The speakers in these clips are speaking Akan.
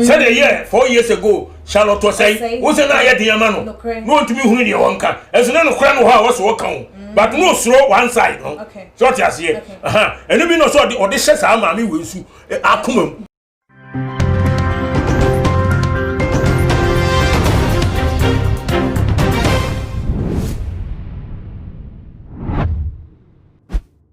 Sɛdeɛ yɛ 4 years ago Charlotte Osei, wo sɛ na ayɛ den ama no na ɔntumi hunu deɛ wɔnka, ɛnso na nokorɛ no wɔ hɔ a wɔso wɔka o, but na ɔsuro one side no sɛ ɔte aseɛ. Ɛno bi na ɔsɛ ɔde hyɛ saa maame wei nso akoma mu.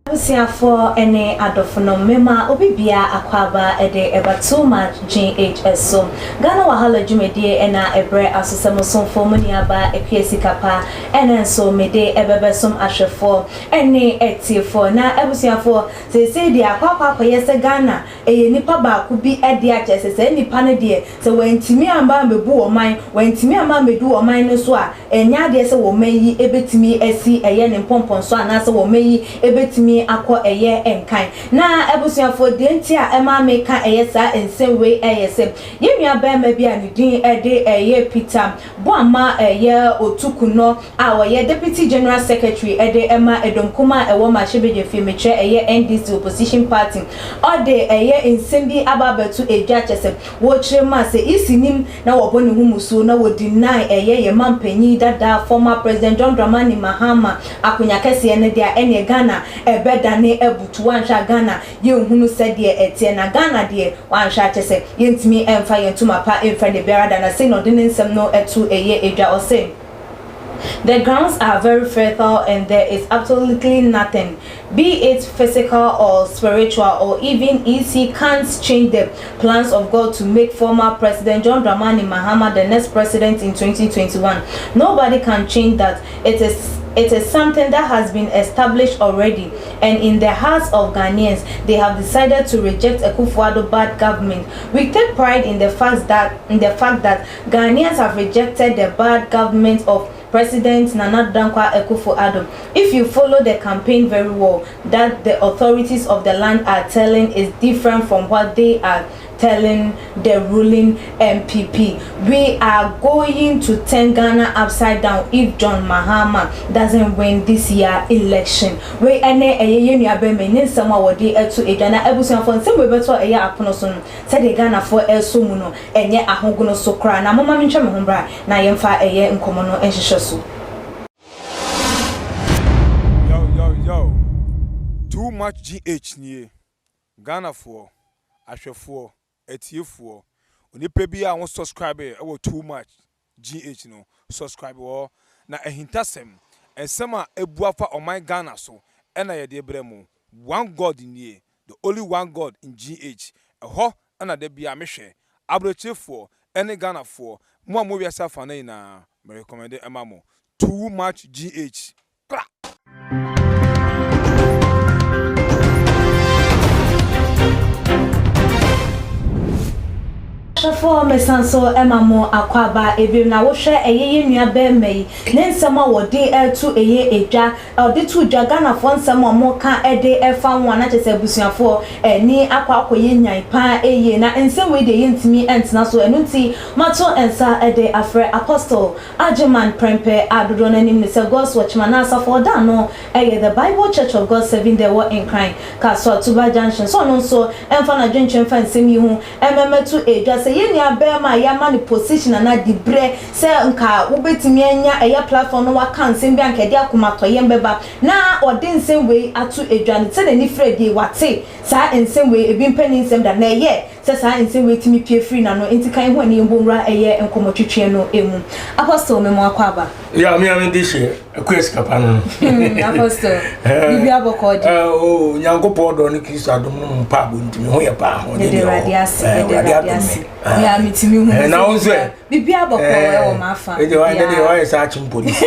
Abusuafoɔ ne adɔfonom, mema obi biara akwaaba de ɛba Too Much GH so. Ghana Wahala dwumadie na ɛbrɛ aso sɛ mo somfoɔ mo nuabaa Akua Sikapa, ɛnɛ nso mede ɛbɛbɛsom ahwɛfoɔ ne atiefoɔ. Na abusuafoɔ, seesei deɛ akɔ akɔ akɔyɛ sɛ Ghana ɛyɛ nipa baako bi deɛ akyerɛ sɛ saa nipa no deɛ, sɛ wantumi amba ambɛbu ɔman, wantumi amba ambɛdu ɔman no so a, ɛnyɛ adeɛ sɛ wɔman yi ɛbɛtumi asi ɛyɛ ne mpɔmpɔnso anaasɛ wɔman yi ɛbɛtumi akɔ ɛyɛ nkan. Na abusuafoɔ, deɛ nti a ɛma meka ɛyɛ saa nsɛm wei ɛyɛ sɛ yɛn nua barima bi a ne din ɛde ɛyɛ Peter Boama ɛyɛ Otokunor a ɔyɛ Deputy General Secretary ɛde ɛma ɛdɔm kuma a ɛwɔ mmarahyɛbadwafie, mekyerɛ ɛyɛ NDC opposition party, ɔde ɛyɛ nsɛm bi aba abɛto edwa kyɛ sɛ wɔrekyerɛ mu a sɛ EC nim na wɔbɔ ne ho musuo na wɔdi nan ɛyɛ yɛn mampanyin dada, former President John Dramani Mahama, akonnwa kɛseɛ no deɛ a, ɛneɛ Ghana ɛbɛdane abutu. Wanhwɛ a Ghana yɛnhunu sɛdeɛ ɛteɛ, na Ghana deɛ wanhwɛ akyɛ sɛ yɛntumi ɛmfa yɛn ntoma pa ɛmfa ne biara da. Na sei na ɔde ne nsɛm no ɛto ɛyɛ edwa, ɔse, "The grounds are very fertile and there is absolutely nothing, be it physical or spiritual or even EC, can't change the plans of God to make former President John Dramani Mahama the next president in 2021. Nobody can change that. It is something that has been established already, and in the hearts of Ghanaians, they have decided to reject Akufo-Addo bad government. We take pride in the fact that Ghanaians have rejected the bad government of President Nana Dankwa Akufo-Addo. If you follow the campaign very well, that the authorities of the land are telling is different from what they are telling the ruling NPP. We are going to turn Ghana upside down if John Mahama doesn't win this year election." Wei ɛne ɛyɛ yɛn nua bɛrima ne nsɛm a wɔde ɛto edwa. Na abusuafoɔ, nsɛm wo bɛtɔ ɛyɛ apono so no, sɛdeɛ Ghanafoɔ ɛso mu no, ɛnyɛ ahogono so koraa. Na moma mentwa me ho bra na yɛmfa ɛyɛ nkɔmmɔ no nhyehyɛ so. Yo, yo, yo. Too Much GH nie. Ghanafoɔ, ahwɛfoɔ, atiefoɔ. Onipa bi a wo subscribe ɛwɔ Too Much GH no, subscribe wɔ na ahintasɛm, nsɛm a ebu afa ɔman Ghana so ɛna yɛde brɛ mu. One God nie, the only one God in GH. Ɛhɔ ɛna da bi a mehwɛ. Aburokyefoɔ ɛne Ghanafoɔ, mo a mo wiase afa no nyinaa, me recommend ɛma mo. Too Much GH. Kra! Ahwɛfoɔ, mesan so ma mo akwaaba ebiem. Na wohwɛ ɛyɛ yɛ nua bɛrima yi ne nsɛm a wɔde ɛto ɛyɛ edwa, ɔde to dwa, Ghanafoɔ nsɛm a wɔka ɛde ɛfa ho a, na kyerɛ sɛ abusuafoɔ ɛni akɔ akɔyɛ nyan paa ɛyie. Na nsɛm wei deɛ, yɛntumi ɛntena so. Ɛno nti mato nsa ɛde afrɛ Apostle Agyeman Prɛmpɛ a dodoɔ no anim ne sɛ God's Watchman, na asafo ɔda no ɛyɛ The Bible Church of God Seven de ɛwɔ Nkran Kasoa Tuba Junction, so ɔno nso ɛmfa n'adwentwɛn mfa nsɛm yi ho ɛmɛmɛto edwa sɛ yɛn nua bɛrima a yɛama no position anaa dibrɛ sɛ nka wobɛtumi anya ɛyɛ platform no waka nsɛm bi a nka ɛde akomatɔyɛm bɛba, na ɔde nsɛm wei ato edwa no sɛ n'ani frɛ die wate saa nsɛm wei ebi mpɛ ne nsɛm da na ɛyɛ sɛ saa nsɛm wei tumi pie firi n'ano. Nti kan ho ani mbɔ nwura ɛyɛ nkɔmmɔtwitwe no emu. Apostle, memo akɔ aba. Ya, mi a mi de hyɛ Akua Sikapa no. Apostle, biribi abɔkɔ de? O Nyankopɔn dɔ ne Kristo adom no mu mpa abo nti me ho yɛ paa ho. Yɛde Awurade ase, yɛde Awurade ase. Mi a metumi hu. Na wo nso ɛ? Biribi abɔkɔ ɛwɔ m'afa. Ɛdi wa ɛdi wa yɛ sɛ akyem polisi.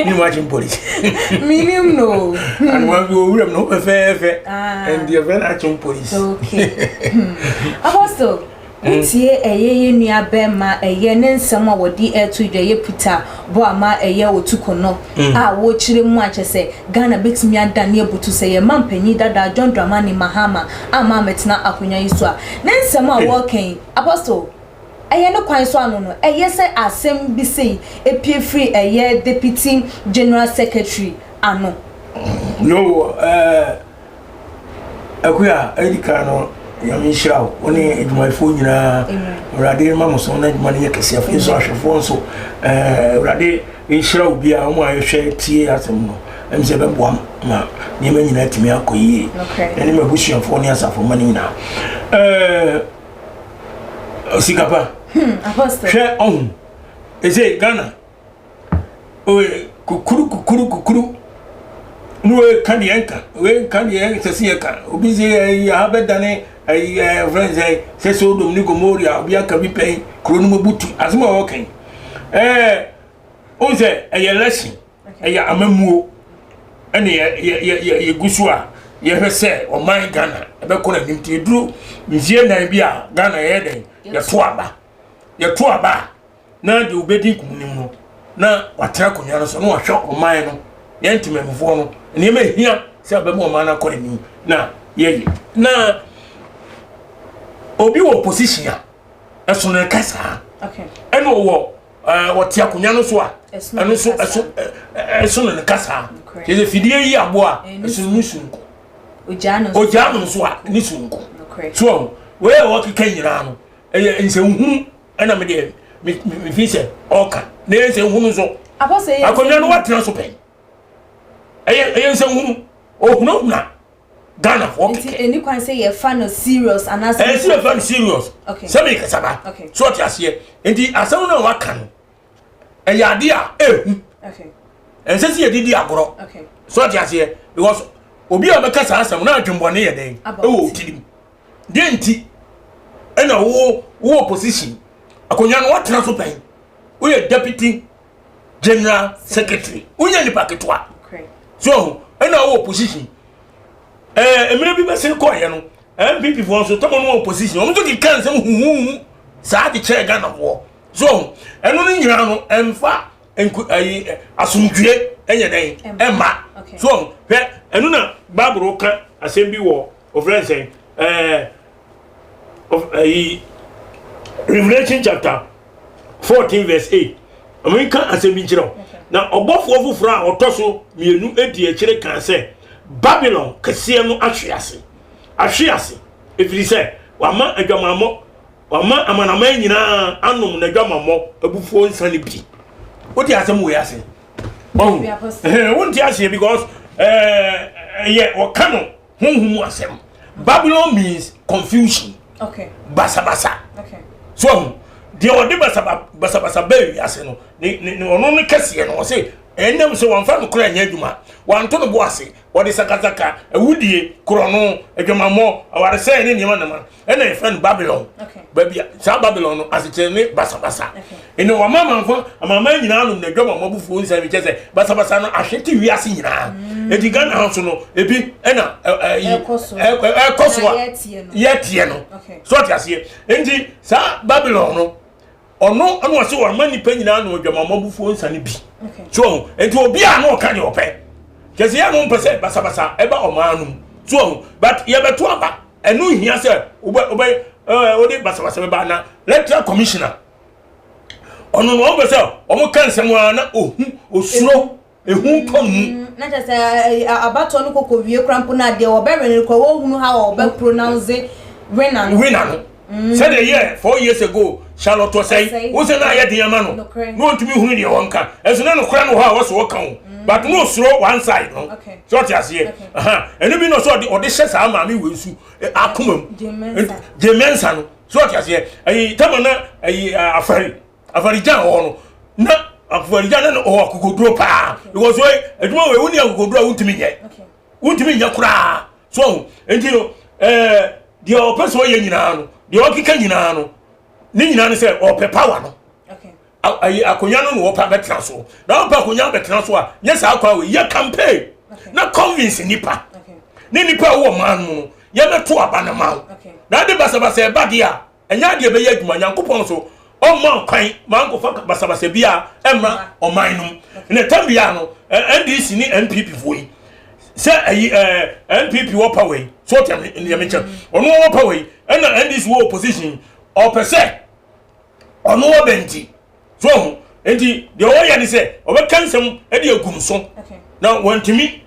Ni mu akyem polisi. Minim no. Anuma bi owura mu no fɛfɛɛfɛ. Ɛnti ɛfɛ na akyem polisi. Okay. Apostle, wotie ɛyɛ yɛ nua bɛrima ɛyɛ ne nsɛm a wɔde ɛto dwa, ɛyɛ Peter Boama ɛyɛ Otokunor a wɔrekyerɛ mu akyɛ sɛ Ghana bɛtumi adane abutu sɛ yɛn mampanyin dada John Dramani Mahama ama amɛtena akonnwa yi so a, ne nsɛm a wɔreka yi, Apostle, ɛyɛ ne kwan so ano no, ɛyɛ sɛ asɛm bi sei epie firi ɛyɛ Deputy General Secretary ano? Yo, Akuya, ɛdi kan no, Nyame nhyira wo, wo ne adwumayɛfoɔ nyinaa. Awurade ma mo so na adwuma no yɛ kɛseɛ. Afei nso ahwɛfoɔ nso, Awurade nhyira wo biara, wɔn a yɛhwɛ tie asɛm no, ɛm sɛ ɛbɛboa ma nneɛma nyinaa atumi akɔ yie. Ɛne m'abusuafoɔ ne asafo mma no nyinaa. Sikapa, hwɛ ɔho, ɛsɛ Ghana, Oye kukuru kukuru kukuru ne wei ka deɛ nka wei nka deɛ ɛsɛ sɛ yɛka obi sɛ ɛyi aha bɛdane ɛyi ɛɛ fɛn sɛ sɛ Sodom ne Gomorrah obi aka bi pɛn kuro no mu butu asɛm a wɔka yi ɛɛ ohun sɛ ɛyɛ election ɛyɛ amamuo ɛna yɛ yɛ yɛ yɛ yɛgu so a yɛhwɛ sɛ ɔman Ghana ɛbɛkɔ n'anim ti eduru mfie nan bi a Ghana yɛyɛ dɛn yɛto aba yɛto aba a. na deɛ ɔbɛdi nkonim no na watena akonnwa no so na wahwɛ ɔman no yɛn ntemanmufoɔ no nneɛma ehia sɛ ɔbɛma ɔman no akɔ n'anim na yɛyɛ na obi wɔ position a ɛso no ka saa ɛna ɔwɔ ɛɛ ɔte akonnwa no so a ɛno nso ɛso ɛso no ka saa kyerɛ sɛ fidie yi aboa ɛso no sonko ogyaa no nso a ne sonko so wei a wɔkeka nyinaa no ɛyɛ nsɛnhunu ɛna me deɛ mefi sɛ ɔka na ɛyɛ nsɛnhunu nso akonnwa no watena so pɛn ɛyɛ ɛyɛ nsɛnhunu ohunahuna Ghana foɔ kɛkɛ. Nti ɛni kwan sɛ yɛfa no serious anaasɛ. Ɛyɛ sɛ yɛfa no serious. Sɛ mi kasa ba. So ɔte aseɛ nti asɛm no a waka no ɛyɛ adeɛ a ehu. Ɛnsɛ sɛ yɛde di agorɔ. So ɔte aseɛ because obi a ɔbɛka saa asɛm no adwembɔne yɛ dɛn ɛwɔ tirim. Deɛ nti ɛna wo wo opposition akonnwa no watena so pɛn woyɛ deputy general secretary wonyɛ nipa ketewa so ɛna wo opposition ɛɛ mmerɛ bi bɛsen kɔɔyɛ no npp foɔ nso tɔmɔ no wɔ opposition wɔn nso keka nsɛm huhuhu saa de kyerɛ Ghana foɔ so ɛno no nyinaa no ɛnfa nku ayi asomdue ɛnyɛ dɛn ɛma so hwɛ ɛno na Bible ka asɛm bi wɔ Wɔfrɛ no sɛn? Ɛɛ ɛyi Revelation chapter 14 verse 8. Ɔmo nka asɛm bi nkyerɛ wo. Na ɔbɔfoɔ foforɔ a ɔtɔ so mmienu di akyire kaa sɛ, Babylon kɛseɛ no ahwe ase, ahwe ase, ɛfiri sɛ wama adwamammɔ, wama amanaman nyinaa anom n'adwamammɔ abufuo nsa no bi. Wote asɛm wei ase? Ɔho, wonte aseɛ because ɛyɛ ɔka no honhom mu asɛm babylon means confusion okay. basabasa okay. so ahu deɛ ɔde basabasa bɛɛ wiase no ne ne ɔno ne kɛseɛ no ɔse ɛnam sɛ wɔmfa no kora nyɛ adwuma wanto no bo ase wɔde sakasaka awudie korɔno adwamammɔ awaresɛe ne nneɛma nama ɛna yɛfrɛ no babylon baabi a saa babylon no asekyerɛ ne basabasa ɛnna wɔn amanfo amanaman nyinaa nom na adwama wɔn abufuo nsa bi kyɛ sɛ basabasa no ahwete wiase nyinaa mm. eti ghana ha nso no ebi ɛna ɛyi ɛkɔ so a yɛteɛ no so ɔte aseɛ nti saa babylon no ɔno ɛna ɔsɛ wɔn ama nipa nyinaa nom adwama wɔn abufuo nsa no bi so ɔho nti obi a na ɔka deɛ ɔpɛ kyɛ sɛ yɛn no mpɛ sɛ basabasa ɛba ɔman no mu so ɔho but yɛbɛto aba. Ɛno nhia sɛ wobɛ wobɛ ɛɛ wode basabasa bɛba na electoral commissioner ɔno no wɔn pɛ sɛ wɔn ka nsɛm a na ohu osuro ehu tɔ mu. Mm, na kyerɛ sɛ abatoɔ no kɔkɔ wie kora mpo na deɛ wɔbɛwene no kora wɔhunu ha wɔbɛ pronounce winner no. Winner no. Mm. Sɛdeɛ yɛ 4 years ago Charlotte Osei wo sɛ na ayɛ den ama no na ɔntumi hunu deɛ wɔnka ɛnso na nokorɛ no hɔ a wɔsɛ wɔka o mm. but na osuro one side no sɛ ɔte aseɛ ɛno bi na ɔsɛ ɔde ɔde hyɛ saa maame wei nsu akoma mu gye mɛnsa no sɛ ɔte aseɛ ɛyi tama na ɛyi afari afari gyan hɔ no na afari gyan na ɔwɔ akokoduro paa because wei adwuma wei wonni akokoduro a wontumi nyɛ wontumi nyɛ koraa so ɔho nti no ɛɛ deɛ ɔpɛ sɛ ɔyɛ nyinaa no deɛ ɔkeka nyinaa no ne nyinaa no sɛ ɔpɛ power no ayi akonnwa no na wɔpɛ abɛtena so na wɔpɛ akonnwa abɛtena so a nyɛ saa kwan wei yɛ campaign na convince nipa ne nipa a wɔwɔ man no mu no yɛbɛto aba no ma wo na ade basabasa ɛba deɛ a ɛnyɛ adeɛ bɛyɛ adwuma nyankopɔn so ɔmma kwan ma nkɔfa basabasa bi a ɛmma ɔman no mu na ɛtam biara no NDC ne NPP foɔ yi sɛ ɛyi ɛɛ NPP wɔ power yi so ɔtɛ nea mekyɛ ɔno wɔ power yi ɛna NDC wɔ opposition ɔpɛ sɛ ɔno wɔ bɛnti so ɔho nti deɛ ɔyɛ ne sɛ ɔbɛka nsɛm ɛde agu no so na wɔntumi.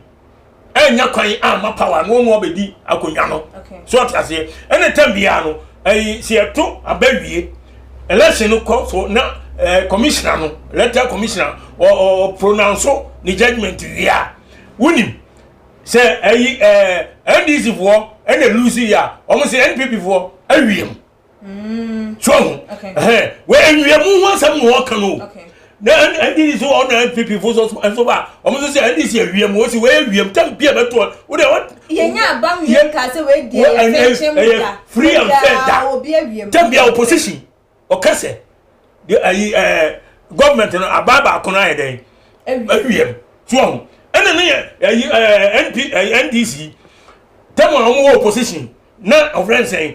Ɛnya kwan amma power no ɔno abɛdi akonnwa no. So ɔte aseɛ? Ɛna tam biara no ɛyi sɛ yɛto aba wie election no kɔ so na ɛɛ commissioner no, electoral commissioner, ɔ ɔ pronounce ne judgement wie a, wonim sɛ ɛyi NDC foɔ ɛna lose yi a, wɔn sɛ NPP foɔ awie mu. So ɔho ɛhɛn wɔ awia mu ho asɛm na ɔka no na NDC so ɔna NPP fo so nso ba wɔn nso sɛ NDC awia mu wɔsi wɔyɛ awia mu tam bi a bɛto ɔ wode wɔ. Yɛnyɛ aba nwie nka sɛ wɔadi ɛyɛ fɛnkyɛn mu da free and fair da tam bi a opposition ɔka sɛ ayi government no aba baako no ayɛ dɛn awia mu. So ɔho ɛna ne yɛ ayi NP NDC tam a wɔn wɔ opposition na ɔfrɛ nsɛn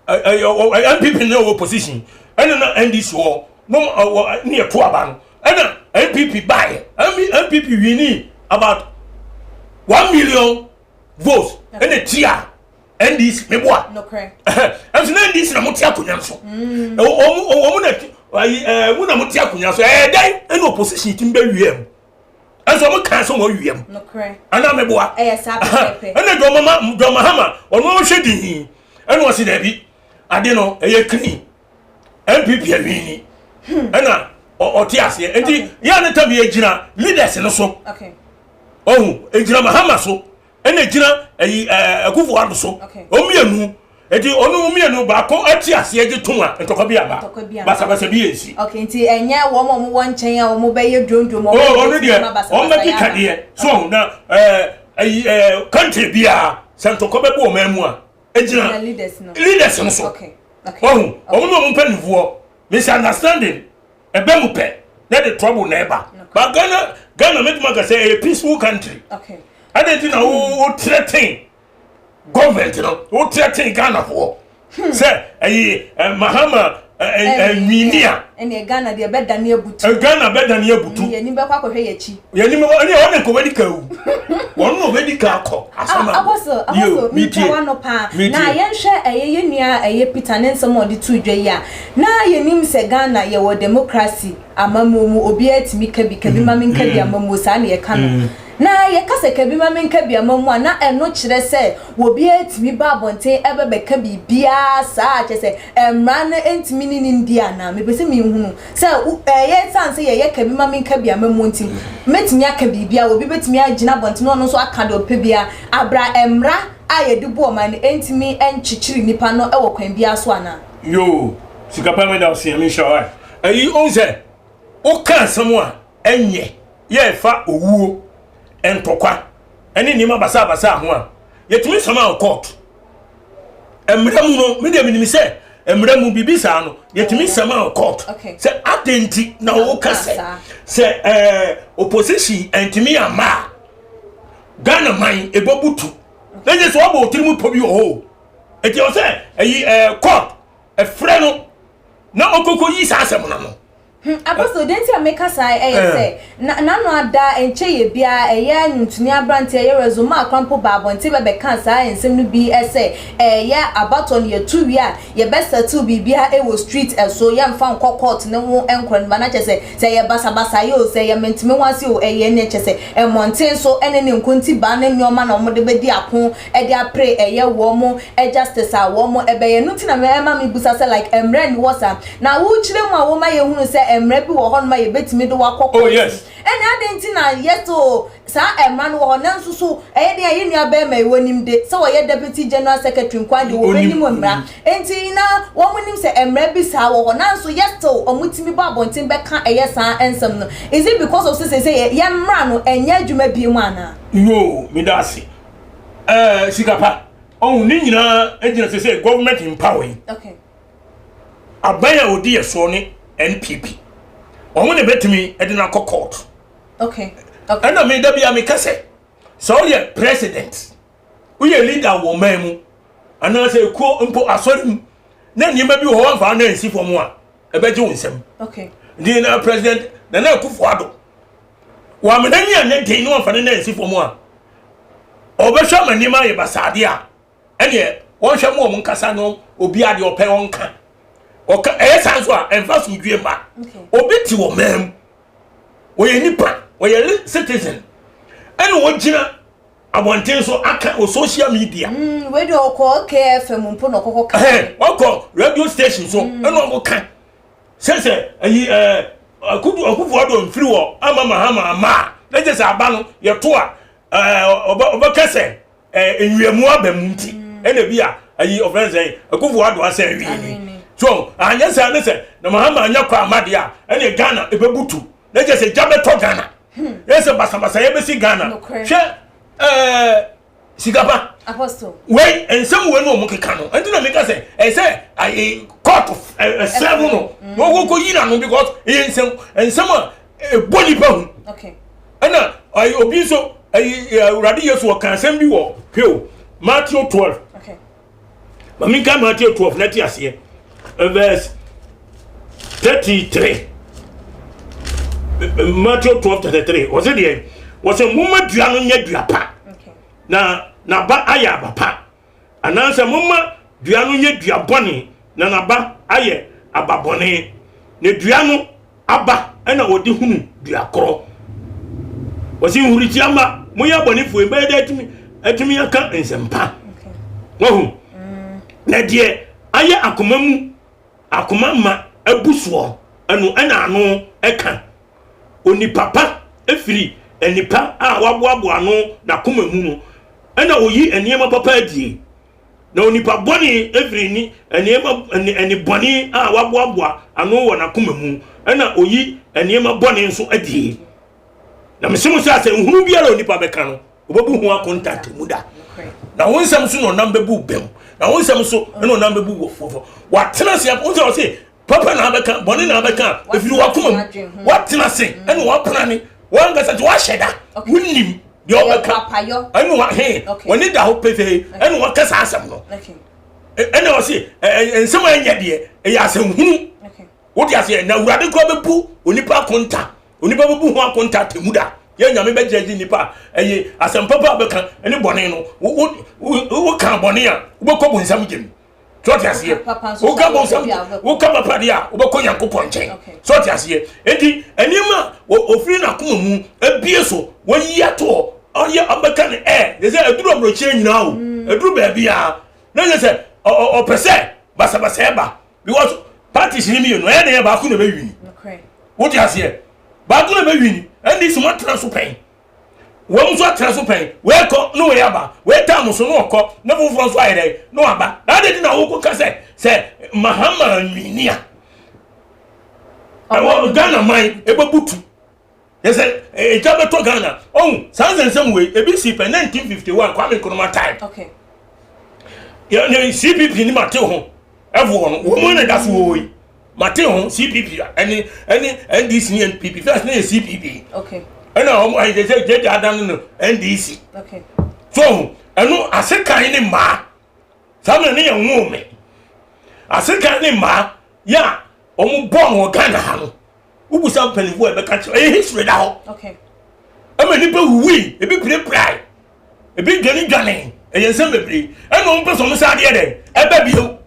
NPP na wɔ position ɛna na NDC wɔ no wɔ ne yɛ to aba no ɛna NPP baayɛ. NPP wini about 1 million votes ɛna tia NDC meboa. Ɛnso na NDC na mo te akonnwa so, wɔn na ayi mo na mo te akonnwa so. Ɛyɛ dɛn ɛna opposition ti bɛ wie mu ɛnso wɔn kan so wɔn wie mu ana meboa? Ɛna John Mahama ɔno ɔhwɛ din ɛna ɔsi dɛbi, ade no ɛyɛ clean, NPP awini ɛna ɔte aseɛ. Nti yɛn ne tam yɛ gyina leaders no so, ɔhu egyina Mahama so ɛna gyina ɛyi Akufo Addo so. Wɔn mmienu eti ɔno mmienu baako ati aseɛ gye tum a, ntɔkwa bi aba, basabasa bi yɛ nsi. Ok, nti ɛnyɛ wɔn a wɔwɔ nkyɛn a wɔn bɛyɛ dwondwom. Wɔn ɔno deɛ wɔn bɛ keka deɛ so na ɛyi country biara sɛ ntɔkwa bɛ bɔ ɔman mu a, egyina leaders no so. Ɔhu wɔn na wɔn mpanimfoɔ misunderstanding ɛbɛ mu pɛ na de trouble na ɛba. But Ghana mɛtuma ka sɛ ɛyɛ peaceful country. Ɛde ti na wo threaten government no, wo threaten Ghana foɔ sɛ ɛyi Mahama ɛnwini a. Ɛnna Ghana deɛ bɛdane abutu. Ghana bɛdane abutu. Yɛni bɛkɔ akɔhwɛ yɛ akyi. Yɛni bɛkɔ ɛni ɔne nko bɛdi ka wu, wɔn na ɔbɛdi ka akɔ asama. Apostle, Apostle, mitwa wa no paa na yɛnhwɛ ɛyɛ yɛn nua ɛyɛ Peter ne nsɛm a ɔde to dwa yi a, na yɛnim sɛ Ghana yɛwɔ democracy amammuo mu, obiara tumi ka bi ka bi ma menka bi amammuo saa na yɛka no. Na yɛka sɛ ka bi ma menka bi amammuo a, na ɛno kyerɛ sɛ obiara tumi ba abɔnten ɛbɛbɛka biribiara saa, kyerɛ sɛ mmara no ntumi ne ne ndi anaa? Mepɛ sɛ menhunu sɛ ɛyɛ san sɛ yɛyɛ ka bi ma menka bi amammuo nti mɛtumi aka biribiara, obi bɛtumi agyina abɔnten na ɔno nso aka deɛ ɔpɛ biara abra mmara a yɛde bu ɔman no ntumi nkyekyere nipa no wɔ kwan biara so anaa? Yoo, sika pa meda ɔsia mi nhyɛ wa ɛyi ɔn sɛ woka asɛm a ɛnyɛ yɛfa owuo, ntɔkwa ɛne nneɛma basabasa ho a, yɛtumi sama wɔ court. Mmerɛ mu no, medeɛ menim sɛ mmerɛ mu biribi saa no yɛtumi sama wɔ court sɛ adɛn nti na woka sɛ opposition ntumi amma a, Ghana man ɛbɛbutu na nyɛ sɛ wɔbɔ otiri mu pɔ bi wɔ hɔ o. Eti ɔsɛ ɛyi court ɛfrɛ no na ɔkɔkɔ yi saa asɛm no no. Apostle, deɛ nti a meka saa ɛyɛ sɛ na n'ano ada nkyɛ yɛ biara ɛyɛ nnwontoni aberante ɛyɛ Rezo akora mpo ba abɔnten bɛbɛka saa nsɛm no bi sɛ ɛyɛ abatoɔ no yɛto wie a, yɛbɛsettle biribiara ɛwɔ street ɛso, yɛmfa nkɔ court ne ho nkorɔ no ba na kyerɛ sɛ ɛyɛ basabasa yɛ o, sɛ ɛyɛ menteme ho ase o, ɛyɛ ne kyerɛ sɛ mmɔnten so ɛne ne nkontibaa ne nneɛma na wɔde bɛdi ako ɛde apere ɛyɛ wɔn justice a wɔn ɛbɛyɛ no. Nti na ɛma mi busa sɛ like mmerɛ ni wɔ saa na wokyerɛ mu a wɔma yɛhunu sɛ mmerɛ bi wɔ hɔnom a yɛbɛtumi de wakɔ court. Oh yes. Ɛna adi nti na yɛto saa mmara no wɔ hɔ, nanso so ɛyɛ den a yɛn nua bɛrima yi wɔnim de sɛ wɔyɛ deputy general secretary nkwan de wɔbɛnim mmara nti na wɔn nim sɛ mmerɛ bi saa wɔ hɔ, nanso yɛ still wɔn tumi bɔ abɔnten bɛka ɛyɛ saa nsɛm no. Is it because of sɛ yɛ mmara no ɛnyɛ adwuma bi mu anaa? Yoo, meda ase. Sika pa ɔhun ne nyinaa gyina sɛ government in power yi, aban a odi yɛ soɔ ne NPP, wɔn na bɛtumi de no akɔ court. Ɛna mi da bi a meka sɛ ɔyɛ president, woyɛ leader wɔ man mu anaasɛ ekuo mpo asɔre mu na nneɛma bi wɔ hɔ wɔmfa na nsi fam a, ɛbɛgye wo nsam. Nti na President Nana Akufo Addo wɔamena nyi anyɛ den na wɔmfa ne na nsi fam a, ɔbɛhwɛ ama nneɛma ayɛ basaade a, ɛneɛ wɔnhwɛ mu wɔn nkasa no obi adeɛ ɔpɛ ɔnka ɔka. Ɛyɛ saa nso a ɛmfa so due ma obi te wɔ man mu, wɔyɛ nipa, wɔyɛ citizen. Ɛna ɔgyina abɔnten so aka wɔ social media. Mm, wei deɛ ɔkɔ KFM mpo na ɔkɔkɔ ka. Ɛhɛn, ɔkɔ radio station so mm. ɛna ɔkɔ ka sɛ sɛ ɛyi ɛɛ akudu akufo ado mfiri wɔ ama mahama ama a na kyɛ sɛ aba no yɛto a ɛɛ ɔbɛ ɔbɛka sɛ ɛɛ nwiamu aba mu nti mm. ɛna bi a ɛyi ɔfɛn sɛ akufo ado asɛ awie ni so anyɛ saa ne sɛ na mahama anya kɔ ama deɛ a ɛna Ghana ɛbɛbutu na kyɛ sɛ gya bɛtɔ Ghana. yɛ sɛ basabasayɛ bɛsi ghana hwɛ ɛɛ sikapa wei nsɛm wei na wɔn keka no ɛnti na meka sɛ ɛsɛ ayi court ɛsɛbo no na wɔn kɔ yi na no because ɛyɛ nsɛm nsɛm a ɛbɔ nipa ho ɛna ayi obi nso ayi awurade yesu ɔka asɛm bi wɔ hwɛ Matthew 12. Ma menka Matthew 12 na te aseɛ. Verse 33. Matthew 12 33. Wɔsɛ deɛ wɔsɛ momma dua no nyɛ dua pa na n'aba ayɛ aba pa anaasɛ momma dua no nyɛ dua bɔne na n'aba ayɛ aba bɔne na dua no aba na wɔde hunu dua korɔ. Wɔsi nhuritia mma moyɛ abɔnefoɔ yi bɛyɛ dɛ atumi atumi aka nsɛmpa. Wahu? Na deɛ ayɛ akoma mu akoma ma abu soɔ ɛno ɛna ano ɛka. Onipa pa efiri nipa a waboaboa ano n'akoma mu no ɛna oyi nneɛma papa adie. Na onipa bɔne firi ne nneɛma ne bɔne a waboaboa ano wɔ n'akoma mu, ɛna oyi nneɛma bɔne nso adie. Na mese mo sɛ asɛnhunu biara a onipa bɛka no, obebu ho akonta atemmu da. Na wo nsɛm so na ɔnam bɛbu bɛm, na wo nsɛm so na ɔnam bɛbu wɔ fɔfɔ. Watena ase, wo sɛ ɔse papa na abɛka, bɔne na abɛka, ɛfiri wakoma mu. Watena ase, ɛna wapena ne, wankasa nti wahyɛ da, wonim. deɛ ɔbɛka ɛne wa he wɔne da hɔ pefee ɛne wɔka saa asɛm no ɛne ɔse nsɛm a ɛnyɛ deɛ ɛyɛ asɛmhunu wode aseɛ na awurade kora bɛbu onipa akonta onipa bɛbu ho akonta temu da yɛ nyame bɛgyɛ gye nipa ɛyɛ asɛm papa a bɛka ɛne bɔne no woka bɔne a wobɛkɔ bonsam gyem so ɔte aseɛ woka bonsam woka papa deɛ a wobɛkɔ nyankopɔn nkyɛn so ɔte aseɛ enti nneɛma a ofiri n'akoma mu abie so wɔyi ato hɔ ɔyɛ ɔbɛka no ɛ yɛ sɛ aduru aburokyerɛ nyinaa o mm. aduru baabi a na yɛ sɛ ɔpɛ sɛ basabasa ɛba because parties ni mmienu ɛyɛ deɛ baako na ɛbɛwini wote aseɛ baako na ɛbɛwini ɛnde sɛ moatena so pɛn Wɔn nso atena so pɛn. Wei kɔ na wei aba. Wei tam so na ɔkɔ na foforɔ nso ayɛ dɛn na waba. Na adi nti na wokɔ ka sɛ sɛ Mahama nwini a ɛwɔ Ghana man ɛbɛbutu. Yɛ sɛ ɛgya bɛtɔ Ghana. Ɔhu saa nsɛnsɛm wei ebi si pɛn 1951 Kwame Nkrumah time. Okay. Yɛ CPP ni mate ho ɛfoɔ no wɔn na ɛda so wɔ yi. Mate ho CPP ɛne ɛne NDC ne NPP first ne yɛ CPP. Okay. Ɛna wɔn ayɛ sɛ gyegye adan no NDC. Okay. So ɛno asekan ne mmaa saa mmerɛ ne yɛ nwoo me asekan ne mmaa yɛ a wɔn bɔɔ no wɔ Ghana ha no wobusa mpanimfoɔ a ɛbɛka kyerɛ ɛyɛ history da hɔ. Okay. Ɛma nipa wuwui ebi pirepirae ebi dwane dwane ɛyɛ nsɛm bebree ɛna wɔn pɛ sɛ wɔn sa adeɛ dɛ ɛbɛ bio.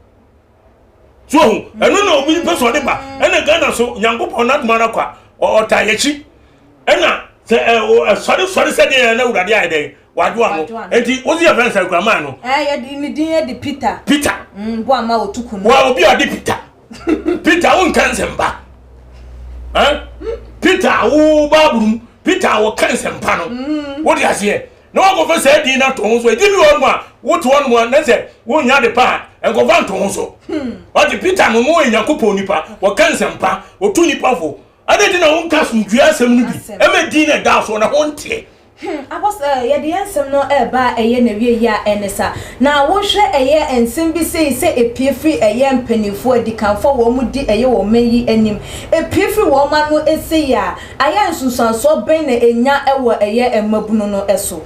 So ohu ɛno na obi pɛ sɛ ɔde ba ɛna Ghana so Nyankopɔn n'adoma no kwa ɔta yɛkyi ɛna sɛ ɛsɔre sɔre sɛ deɛ ɛna awurade ayɛ dɛn wadwo ano nti wosi yɛ fɛn sɛ kuraman no. Ɛɛ yɛde ne din yɛ de Peter. Peter. Mm, bo ama otuku no. Wa obi a ɔde Peter. Peter wo nka nsɛmpa. Ɛn Peter wo baabulu mu Peter wo ka nsɛmpa no. Mm. Wo de aseɛ. Na wakɔfa saa din no ato ho so. Edin bi wɔ hɔnom a, wote hɔnom a, na sɛ wonnya ade pa a, nkɔfa nto ho so. Wate, Peter no, no ɔyɛ Nyankopɔn nipa, ɔka nsɛmpa, ɔtu nipa fo. Adɛn nti na wonka asomdwoeɛ asɛm no bi ma din a ɛda soɔ no ho nteɛ? Hmm, Apostle, eh, yɛde yɛn nsɛm no reba a ɛyɛ n'awieeɛ yi a ɛne sa. Na wohwɛ ɛyɛ nsɛm bi sei sɛ ɛpue firi ɛyɛ mpanimfoɔ, adikanfoɔ a wɔn di ɛyɛ wɔn man yi anim, ɛpue firi wɔn ano sei a, Ayɛ nsunsuansoɔ bɛn na ɛnya wɔ ɛyɛ mmabunu no so?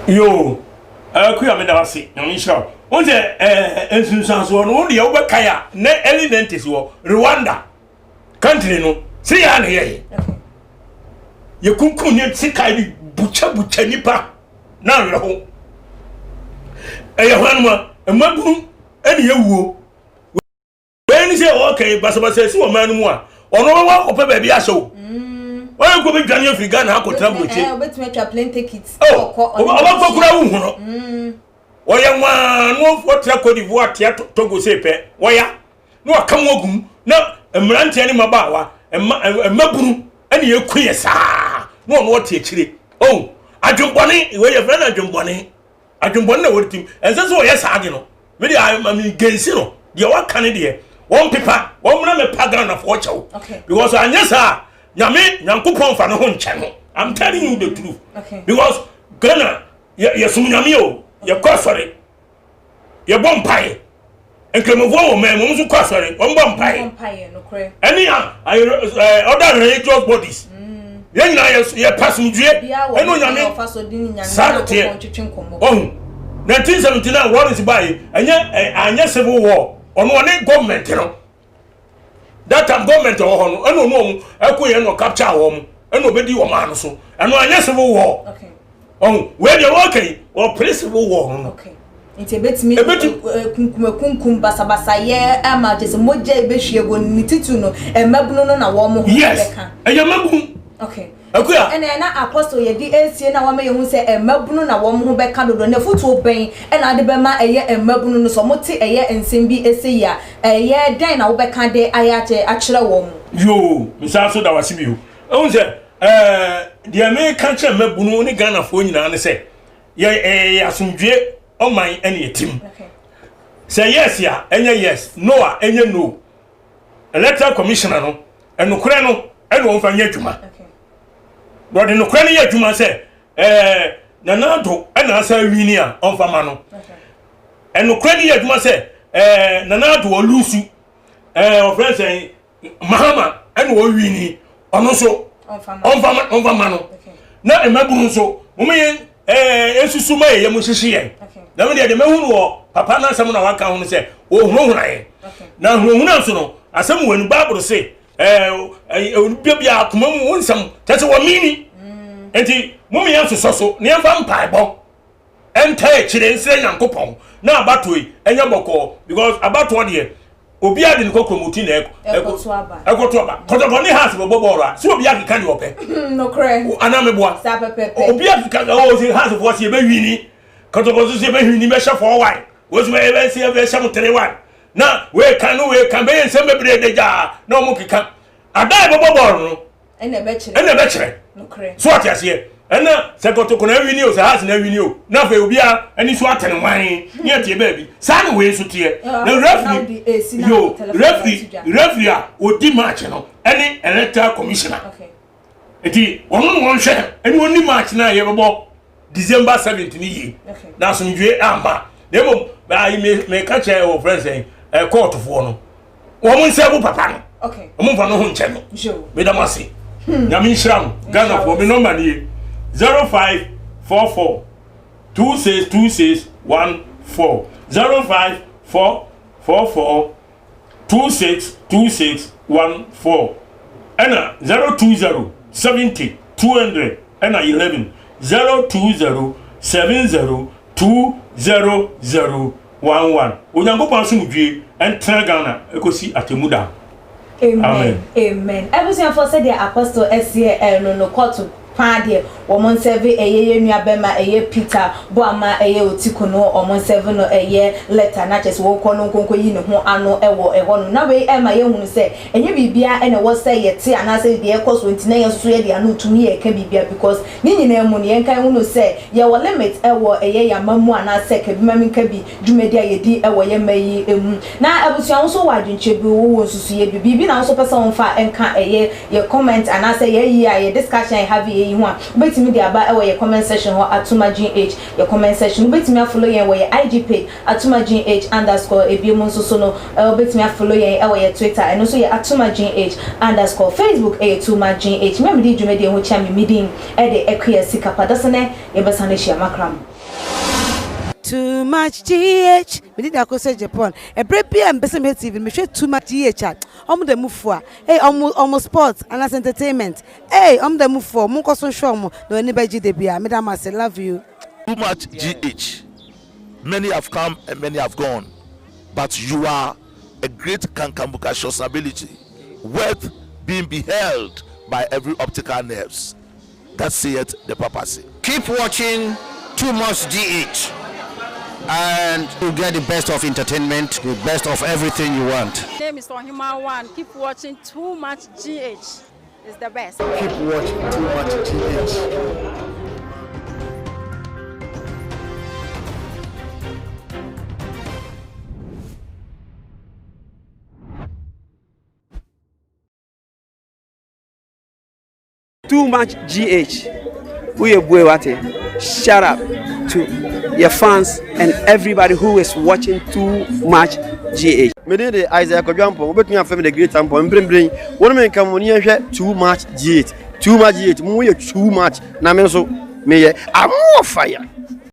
Yoo Akua meda wo ase Nyame nhyira wo. Wohu sɛ eh, nsunsuansoɔ no wo deɛ wobɛkae a na early 90s wɔ Rwanda country no sɛ yɛ a na yɛyɛ yɛkunkum ne sikae bi bukyabukya nipa na awerɛho ɛyɛ hwanoma mmabunu ɛne yɛwuo Wei ne sɛ ɔka yi basabasa asi wɔ man no mu a ɔno ɔbɛkɔ akɔpɛ baabi ahyɛ o. Mm. Wɔyɛ kɔ bɛdwane afiri Ghana akɔtena aburokyi. Obetumi atwa plane ticket. Oh, ɔbɛkɔ kura wo hu no. Wɔyɛ nwaa no wɔtra Cote d'Ivoire tea Togo sei pɛ wɔya na wɔka mu agum na mmeranteɛ ne mmabaawa mmabunu ɛne yɛku yɛ saa na ɔno ɔte akyire. Oh, adwembɔne wei yɛfrɛ no adwembɔne. Adwembɔne na wɔde tim. Ɛnsɛ sɛ wɔyɛ saa de no. Me deɛ I am against no. Deɛ waka ne deɛ wɔn pepa wɔn mmerɛ mɛpa Ghanafoɔ kyɛw. Because anyɛ saa Nyame Nyankopɔn fa ne ho nkyɛ no. I'm telling you the truth. Because Ghana yɛ yɛsom Nyame o, yɛkɔ asɔre, yɛbɔ mpaeɛ. Nkramofoɔ wɔ man mu, wɔn nso kɔ asɔre, wɔn bɔ mpaeɛ. Ɛne a other religious bodies. Mm. Yɛn nyinaa yɛ yɛpɛ asomdwie ɛne Onyame. Saa na teɛ. Ɔhu. 1979 Lawrence baeɛ, ɛnyɛ anyɛ civil war. Ɔno ɔne government no. That time government wɔ hɔ no, ɛna ɔno wɔn ɛko yɛn na ɔcapture wɔn, ɛna ɔbɛdi wɔn ano so. Ɛno anyɛ civil war. Ɔho wei deɛ wɔka yi, ɔpere civil war no no. Nti ebetumi kunkum basabasayɛ ama kyɛ sɛ mogya ebehwie gu ne titiriw no mmabunu no na wɔn ho bɛka. Yes, ɛyɛ mmabunu. Okay. Akua. Ɛna ɛna apostle yɛde esie na wama yɛhu sɛ mmabunu na wɔn ho bɛka dodo. Na afutuo bɛn ɛna ade bɛma ɛyɛ mmabunu no sɛ wɔn te ɛyɛ nsɛm bi ese yi a, ɛyɛ dɛn na wobɛka de ayɛ akyɛ akyerɛ wɔn? Yoo, mesan so da wase bio. Ehu sɛ ɛɛ deɛ meka kyerɛ mmabunu ne Ghanafoɔ nyinaa ne sɛ yɛ ɛyɛ asomdwie ɔman ɛne ɛtim. Sɛ yes a ɛnyɛ yes, no a ɛnyɛ no. Electoral commissioner no ɛnokorɛ no ɛna wɔmfa nyɛ adwuma. Na ɔde nokorɛ no yɛ adwuma sɛ ɛɛ Nana Addo ɛna asa awini a ɔmfa ma no. Ɛnokorɛ no yɛ adwuma sɛ ɛɛ Nana Addo ɔlusu ɛɛ ɔfrɛ sɛ Mahama ɛna ɔwini ɔno nso ɔmfa ɔmfa ma no. Na mmabunu nso wɔn yɛn ɛɛ nsusu ma yɛ yɛn hyehye yɛn. Na mi deɛ deɛ mɛhu no wɔ papa n'asɛm na waka ho no sɛ ɔhunahuna yɛn. Na hunahuna nso no asɛm wɔ ne Bible se ɛɛ ɛɛ bia bia akoma mu wo nsɛm kyɛ sɛ wɔmini. Nti mo yɛn nsosɔ so na yɛmfa mpaebɔ ɛntaa akyire nsrɛ Nyankopɔn na abatoɔ yi ɛnyɛ bɔkɔɔ because abatoɔ deɛ obiara de ne kɔkrɔmoti na ɛkɔto aba kɔtɔkɔ ne house bɛbɔ bɔɔlo a sɛ obiara keka deɛ ɔpɛ nokorɛ anaa meboa obiara keka ɔwɔ sɛ house foɔ sɛ yɛbɛwini kɔtɔkɔ nso sɛ yɛbɛwini bɛhyɛ 4-1 wɔsi bɛyɛ bɛsɛ yɛbɛhyɛ mo 3-1 na wei kan no wei kan bɛyɛ nsɛm bebree de gyaa na wɔn keka ada yɛbɛbɔ bɔɔlo no ɛna ɛbɛkyerɛ ɛna ɛbɛkyerɛ so ɔte aseɛ ɛna sɛ kɔtɔkɔ na awini o sɛ house na awini o na afei obiara ani so atene wan ne ɛteɛ baabi saa na wei nso teɛ na referee yo referee referee a odi match no ɛne electoral commissioner nti wɔn na wɔn hwɛ ɛne wɔn ni match na yɛbɛbɔ December 7th ni yie na asomdwe amma na mmom ayi me meka kyerɛ wɔ friends sɛn ɛ kɔɔtofoɔ no wɔn nsa bu papa no wɔn mfa no ho nkyɛ no meda mo ase hmm. Nyame nhyira mo Ghanafoɔ me nɔmba nie 0544 2626 14 0544 262614 ɛna 020 70 200 ɛna 11 020 70 200 11 Onyankopɔn asomdwie ɛntena Ghana ɛkɔsi atemu da. Amen amen abusuafoɔ sɛdeɛ apostle ɛseɛ ɛno no kɔɔto paa deɛ wɔn nsɛve ɛyɛ yɛn nua bɛma ɛyɛ Peter Boama ɛyɛ Otiko no wɔn nsɛve no ɛyɛ letter na kyerɛ sɛ wɔnkɔ no nkonko yi ne ho ano ɛwɔ ɛhɔ nom na wei ɛma yɛn hunu sɛ ɛnyɛ biribiara ɛna ɛwɔ sɛ yɛte anaasɛ deɛ ɛkɔ soɔ nti na yɛn nso so yɛde ano tumi yɛka biribiara because ne nyinaa mu no yɛnka nhunu sɛ yɛwɔ limit ɛwɔ ɛyɛ yɛn ama mu anaasɛ kabi-ma-menka-bi dwumadi a yɛdi wɔ yɛn mma yi mu. Na abusua wo nso wowɔ adwenkyerɛ bi, wowɔ nsusuiɛ bi, biribi na wo nso wopɛ sɛ womfa nka ɛyɛ yɛ comment anaasɛ yɛ ayi a yɛ discussion a yɛ have yi ho a, wobɛtumi de aba wɔ yɛ comment section hɔ Atuma GH yɛ comment section. Wobɛtumi a follow yɛn wɔ yɛ IG page Atuma GH underscore Ebiom nso so no wobɛtumi a follow yɛn wɔ yɛ Twitter ɛno nso yɛ Atuma GH underscore Facebook ɛyɛ Tuma GH. Me a medi dwumadie ho kyia me me din de Akua Sikapa. Dasene yɛbɛsan ahyia makra mo. Too much GH Me din da Akosua Japan Ɛberɛ biara a mepɛ sɛ mehwɛ TV no mehwɛ Too much GH a Ɔmo da mu fua Ei ɔmo ɔmo sports anaasɛ entertainment Ei ɔmo da mu fua o Monkɔ so nhwɛ ɔmo na w'ani bɛgye da biara Meda mo ase love you. Too much GH Many have come and many have gone but you are a great kankambukacious ability worth being beheld. by every optical nerves. That saith the papacy. Keep watching Too Much GH and you get the best of entertainment, the best of everything you want. Name is Ohima One. Keep watching Too Much GH. It's the best. Keep watching Too Much GH. Too much GH woyɛ bue wate shut up to your fans and everybody who is watching too much GH. Me din de Isaiah Kwadwo Ampong, wobɛtumi afrɛ me The Great Ampong. Mprempren, wo ne me nka mo ne yɛnhwɛ Too Much GH. Too Much GH, mo yɛ too much na me nso meyɛ I'm more fire.